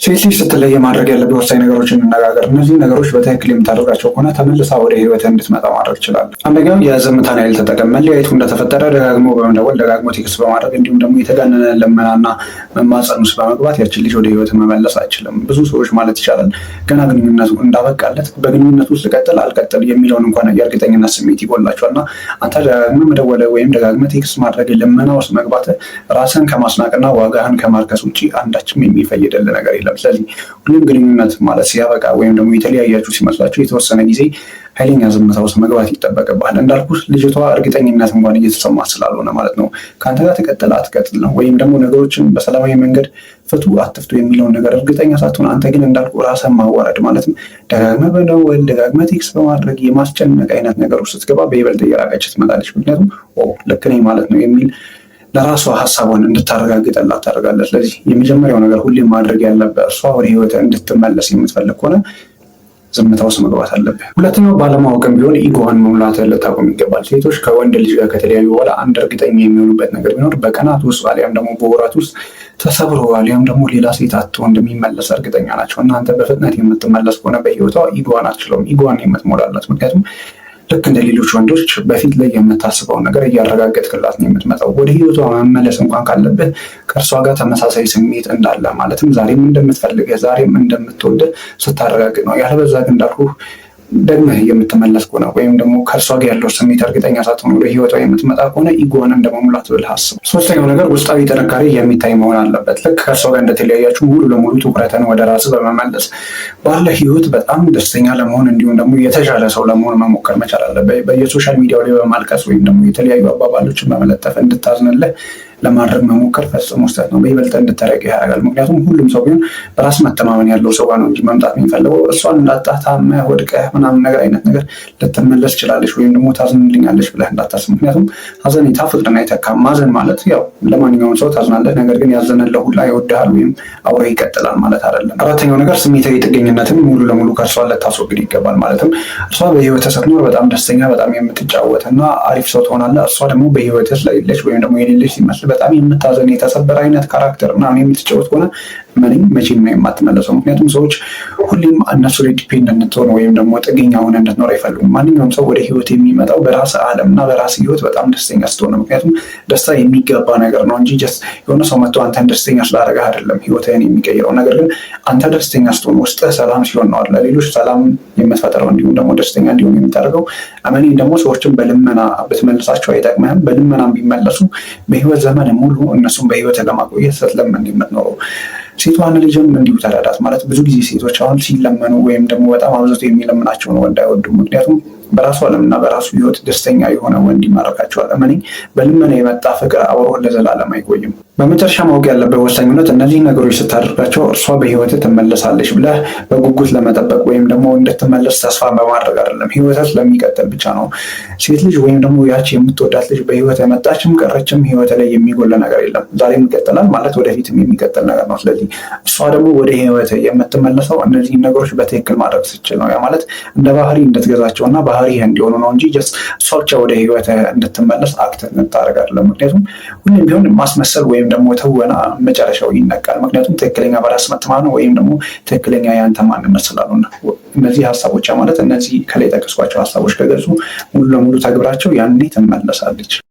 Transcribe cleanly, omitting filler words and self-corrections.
ሴት ልጅ ስትለየ ማድረግ ያለብህ ወሳኝ ነገሮችን እንነጋገር። እነዚህ ነገሮች በትክክል የምታደርጋቸው ከሆነ ተመልሳ ወደ ህይወት እንድትመጣ ማድረግ ትችላለህ። አንደኛው የዝምታን ኃይል ተጠቀም። መለያየቱ እንደተፈጠረ ደጋግሞ በመደወል፣ ደጋግሞ text በማድረግ፣ እንዲሁም ደግሞ የተጋነነ ልመናና መማፀን ውስጥ በመግባት ያችን ልጅ ወደ ህይወት መመለስ አይችልም። ብዙ ሰዎች ማለት ይቻላል ገና ግንኙነቱ እንዳበቃለት በግንኙነቱ ውስጥ ልቀጥል አልቀጥል የሚለውን እንኳን የእርግጠኝነት ስሜት ይጎላቸዋል። እና አንተ ደጋግመህ መደወል ወይም ደጋግመህ text ማድረግ፣ ልመና ውስጥ መግባት ራስን ከማስናቅና ዋጋህን ከማርከስ ውጭ አንዳችም የሚፈይድልህ ነገር የለም። ስለዚህ ሁሉም ግንኙነት ማለት ሲያበቃ ወይም ደግሞ የተለያያችሁ ሲመስላችሁ የተወሰነ ጊዜ ኃይለኛ ዝምታ ውስጥ መግባት ይጠበቅብሃል። እንዳልኩህ ልጅቷ እርግጠኝነት እንኳን እየተሰማት ስላልሆነ ማለት ነው። ከአንተ ጋር ትቀጥል አትቀጥል ነው ወይም ደግሞ ነገሮችን በሰላማዊ መንገድ ፍቱ አትፍቱ የሚለውን ነገር እርግጠኛ ሳትሆን አንተ ግን እንዳልኩ ራስህን ማዋረድ፣ ማለትም ደጋግመህ በመደወል፣ ደጋግመህ text በማድረግ የማስጨነቅ አይነት ነገር ውስጥ ስትገባ በይበልጥ እየራቀች ትመጣለች። ምክንያቱም ልክ ነኝ ማለት ነው የሚል ለራሷ ሀሳቧን እንድታረጋግጥላት ታደርጋለህ። ስለዚህ የመጀመሪያው ነገር ሁሌም ማድረግ ያለብህ እርሷ ወደ ህይወት እንድትመለስ የምትፈልግ ከሆነ ዝምታ ውስጥ መግባት አለብህ። ሁለተኛው ባለማወቅም ቢሆን ego ዋን መሙላት ልታቆም ይገባል። ሴቶች ከወንድ ልጅ ጋር ከተለያዩ በኋላ አንድ እርግጠኛ የሚሆኑበት ነገር ቢኖር በቀናት ውስጥ አሊያም ደግሞ በወራት ውስጥ ተሰብሮ አሊያም ደግሞ ሌላ ሴት አጥቶ እንደሚመለስ እርግጠኛ ናቸው። እናንተ በፍጥነት የምትመለስ ከሆነ በህይወቷ ego ዋን አትችለውም። Ego ዋን የምትሞላላት ምክንያቱም ልክ እንደ ሌሎች ወንዶች በፊት ላይ የምታስበውን ነገር እያረጋገጥክላት ነው የምትመጣው። ወደ ህይወቷ መመለስ እንኳን ካለብህ ከእርሷ ጋር ተመሳሳይ ስሜት እንዳለ፣ ማለትም ዛሬም እንደምትፈልግህ፣ ዛሬም እንደምትወድህ ስታረጋግጥ ነው። ያለበዛ ግን እንዳልኩህ ደግመህ የምትመለስ ከሆነ ወይም ደግሞ ከእርሷ ጋር ያለው ስሜት እርግጠኛ ሳትሆን ወደ ህይወቷ የምትመጣ ከሆነ ego ዋን እንደመሙላት ብለህ አስብ። ሶስተኛው ነገር ውስጣዊ ጥንካሬ የሚታይ መሆን አለበት። ልክ ከእርሷ ጋር እንደተለያያችሁ ሙሉ ለሙሉ ትኩረትን ወደ ራስ በመመለስ ባለ ህይወት በጣም ደስተኛ ለመሆን እንዲሁም ደግሞ የተሻለ ሰው ለመሆን መሞከር መቻል አለበት። በየ social media ው ላይ በማልቀስ ወይም ደግሞ የተለያዩ አባባሎችን በመለጠፍ እንድታዝንልህ ለማድረግ መሞከር ፈጽሞ ስህተት ነው። በይበልጥ እንድትርቅ ያደርጋል። ምክንያቱም ሁሉም ሰው ቢሆን በራስ መተማመን ያለው ሰው ጋር ነው እንጂ መምጣት የሚፈልገው እሷን እንዳጣህ ታመህ ወድቀህ ምናምን ነገር አይነት ነገር ልትመለስ ትችላለች ወይም ደግሞ ታዝንልኛለች ብለህ እንዳታስብ። ምክንያቱም ሀዘኔታ ፍቅርን አይተካም። ማዘን ማለት ያው ለማንኛውም ሰው ታዝናለህ፣ ነገር ግን ያዘነልህ ሁላ ይወድሃል ወይም አብሮህ ይቀጥላል ማለት አይደለም። አራተኛው ነገር ስሜታዊ ጥገኝነትን ሙሉ ለሙሉ ከእርሷ ልታስወግድ ይገባል። ማለትም እርሷ በህይወትህ ስትኖር በጣም ደስተኛ፣ በጣም የምትጫወት እና አሪፍ ሰው ትሆናለህ። እርሷ ደግሞ በህይወትህ ስለሌለች ወይም ደግሞ የሌለች ሲመስል በጣም የምታዘን፣ የተሰበረ አይነት character ምናምን የምትጫወት ከሆነ ምንም መቼም ነው የማትመለሰው። ምክንያቱም ሰዎች ሁሌም እነሱ ላይ depend እንድትሆን ወይም ደግሞ ጥገኛ ሆነ እንድትኖር አይፈልጉም። ማንኛውም ሰው ወደ ህይወት የሚመጣው በራስ ዓለም እና በራስ ህይወት በጣም ደስተኛ ስትሆን ነው። ምክንያቱም ደስታ የሚገባ ነገር ነው እንጂ just የሆነ ሰው መጥቶ አንተን ደስተኛ ስላደረገህ አይደለም ህይወትህን የሚቀይረው። ነገር ግን አንተ ደስተኛ ስትሆን፣ ውስጥህ ሰላም ሲሆን ነው ለሌሎች ሰላም የምትፈጥረው እንዲሁም ደግሞ ደስተኛ እንዲሆን የምታደርገው። እመነኝ ደግሞ ሰዎችን በልመና ብትመልሳቸው አይጠቅምህም። በልመናም ቢመለሱ በህይወት ዘመን ሙሉ እነሱም በህይወት ለማቆየት ስትለምን የምትኖረው። ሴቷን ልጅም እንዲሁ ተረዳት። ማለት ብዙ ጊዜ ሴቶች አሁን ሲለመኑ ወይም ደግሞ በጣም አብዝቶ የሚለምናቸውን ወንድ አይወዱም። ምክንያቱም በራሱ ዓለምና በራሱ ህይወት ደስተኛ የሆነ ወንድ ይማርካቸዋል። እመነኝ በልመና የመጣ ፍቅር አብሮ ለዘላለም አይቆይም። በመጨረሻ ማወቅ ያለበት ወሳኝነት እነዚህ ነገሮች ስታደርጋቸው እርሷ በህይወት ትመለሳለች ብለህ በጉጉት ለመጠበቅ ወይም ደግሞ እንድትመለስ ተስፋ በማድረግ አይደለም። ህይወት ለሚቀጥል ብቻ ነው። ሴት ልጅ ወይም ደግሞ ያቺ የምትወዳት ልጅ በህይወት የመጣችም ቀረችም ህይወት ላይ የሚጎል ነገር የለም። ዛሬም ይቀጥላል ማለት ወደፊትም የሚቀጥል ነገር ነው። ስለዚህ እሷ ደግሞ ወደ ህይወት የምትመለሰው እነዚህን ነገሮች በትክክል ማድረግ ስትችል ነው። ያ ማለት እንደ ባህሪ እንድትገዛቸው እና ባህሪ እንዲሆኑ ነው እንጂ just እሷ ብቻ ወደ ህይወት እንድትመለስ act እንድታደርግ አይደለም። ምክንያቱም ሁሌም ቢሆን ማስመሰል ወይም ደግሞ ትወና መጨረሻው ይነቃል። ምክንያቱም ትክክለኛ በራስ መተማመን ወይም ደግሞ ትክክለኛ የአንተ ማንነት ስላልሆነ። እነዚህ ሀሳቦች፣ ማለት እነዚህ ከላይ የጠቀስኳቸው ሀሳቦች ከገዙ ሙሉ ለሙሉ ተግብራቸው፣ ያኔ ትመለሳለች።